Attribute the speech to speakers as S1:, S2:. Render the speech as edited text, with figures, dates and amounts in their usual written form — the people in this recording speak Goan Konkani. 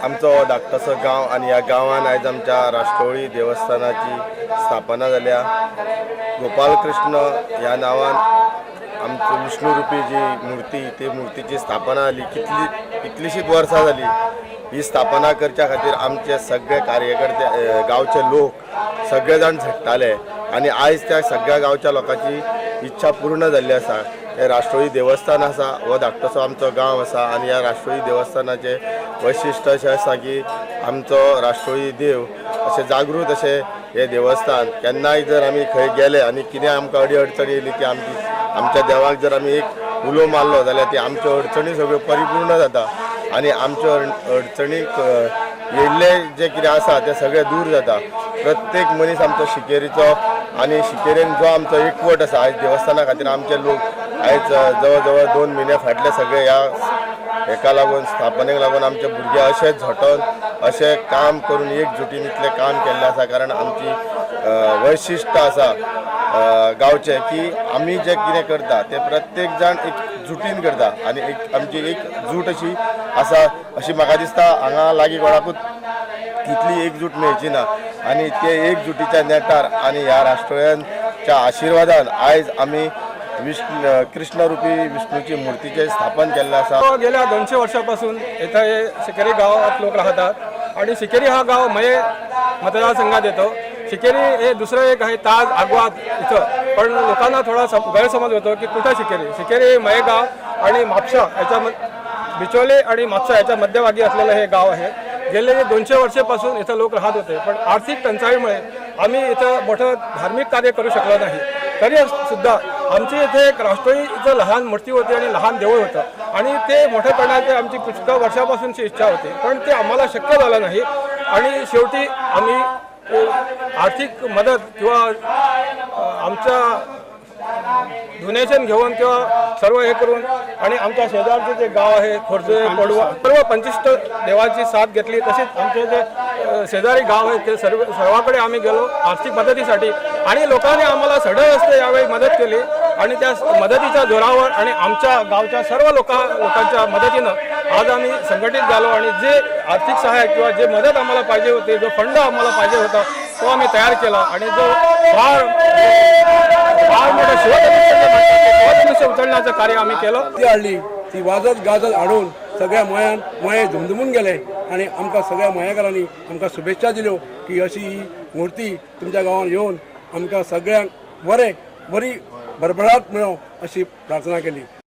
S1: आमचो धाकटोसो गांव आनी ह्या गांवान आयज आमच्या राष्ट्रोळी देवस्थानाची स्थापना जाल्या. गोपालकृष्ण ह्या नांवान आमची विष्णुरुपी जी मूर्ती, ती मुर्तीची स्थापना जाली. कितलीशींच वर्सां जाली. ही स्थापना करच्या खातीर आमचे सगळे कार्यकर्ते, गांवचे लोक सगळे जाण झट्टाले आनी आयज त्या सगळ्या गांवच्या लोकांची इच्छा पूर्ण जाल्ली आसा. हे राष्ट्रोळी देवस्थान आसा, हो धाकटोसो आमचो गांव आसा आनी ह्या राष्ट्रोळी देवस्थानाचें वैशिश्ट अशें आसा की आमचो राष्ट्रोळी देव अशें जागृत अशें हें देवस्थान. केन्नाय जर आमी खंय गेले आनी कितें आमकां अडी अडचणी येयली की आमची आमच्या देवाक जर आमी एक उलो मारलो जाल्यार ती आमच्यो अडचणी सगळ्यो परिपूर्ण जाता आनी आमच्यो अडचणीक येयल्ले जे कितें आसा ते सगळें दूर जाता. प्रत्येक मनीस आमचो शिकेरीचो आनी शिकेरीन जो आमचो एकवट आसा, आयज देवस्थाना खातीर आमचे लोक आयज जवळ जवळ 2 म्हयने फाटले सगळे ह्या हेका लागून, स्थापनेक लागून आमचे भुरगे अशे झटोन अशें काम करून एकजुटीन इतलें काम केल्लें आसा. कारण आमची वैशिश्ट आसा गांवचें की आमी जें कितें करता तें प्रत्येक जाण एक जुटीन करता आनी एक आमची एक जूट अशी आसा. अशी म्हाका दिसता हांगा लागीं कोणाकूच इतली एकजूट मेळची ना. आनी ते एकजुटीच्या नेटार आनी ह्या राष्ट्रोळ्यांच्या आशिर्वादान आयज आमी विष्णु कृष्णरुपी विष्णूची मूर्तीचें स्थापन केल्लें आसा.
S2: गेल्या 200 वर्षापासून इथं हे शिकेरी गावात लोक राहतात आणि शिकेरी हा गाव मये मतदारसंघात येतो. शिकेरी हे दुसरं एक आहे ताज आगवाद इथं, पण लोकांना थोडा गैरसमज होतो की कुठं शिकेरी. शिकेरी हे मये गाव आणि म्हापसा याच्या बिचोले आणि म्हापसा याच्या मध्यभागी असलेलं हे गाव आहे. गेले 200 वर्षापासून इथं लोक राहत होते, पण आर्थिक टंचाईमुळे आम्ही इथं मोठं धार्मिक कार्य करू शकलो नाही. तरी सुद्धा आमची इथे एक राष्ट्रोळीचं लहान मूर्ती होती आणि लहान देऊळ होतं आणि ते मोठं करण्याची आमची पुष्कळ वर्षापासूनची इच्छा होती, पण ते आम्हाला शक्य झालं नाही. आणि शेवटी आम्ही आर्थिक मदत किंवा आमच्या डोनेशन घेऊन किंवा सर्व हे करून आणि आमच्या शेजारचे जे गाव आहे खोर्जे, कोडवा, सर्व 25 देवाची साथ घेतली. तसेच आमचे जे शेजारी गाव आहे ते सर्व सर्वाकडे आम्ही गेलो आर्थिक मदतीसाठी आणि लोकांनी आम्हाला सढळ हस्ते यावेळी मदत केली. आणि त्या मदतीच्या जोरावर आणि आमच्या गावच्या सर्व लोकांच्या मदतीनं आज आम्ही संघटित झालो आणि जे आर्थिक सहाय्य किंवा जे मदत आम्हाला पाहिजे होते, जो फंड आम्हाला पाहिजे होता, तो आम्ही तयार केला. आणि जो फार फार मोठं शिवधनुष्य जे म्हणतात, ते शिवधनुष्य उचलण्याचं कार्य आम्ही केलं.
S3: ती हाडली, ती वाजत गाजत हाडून सगळ्या मयान मये धुमधुमून गेले आनी आमकां सगळ्या मयेकारांनी आमकां शुभेच्छा दिल्यो की अशी ही मूर्ती तुमच्या गांवांत येवन आमकां सगळ्यांक बरें बरी भरभराट मेळो अशी प्रार्थना केली.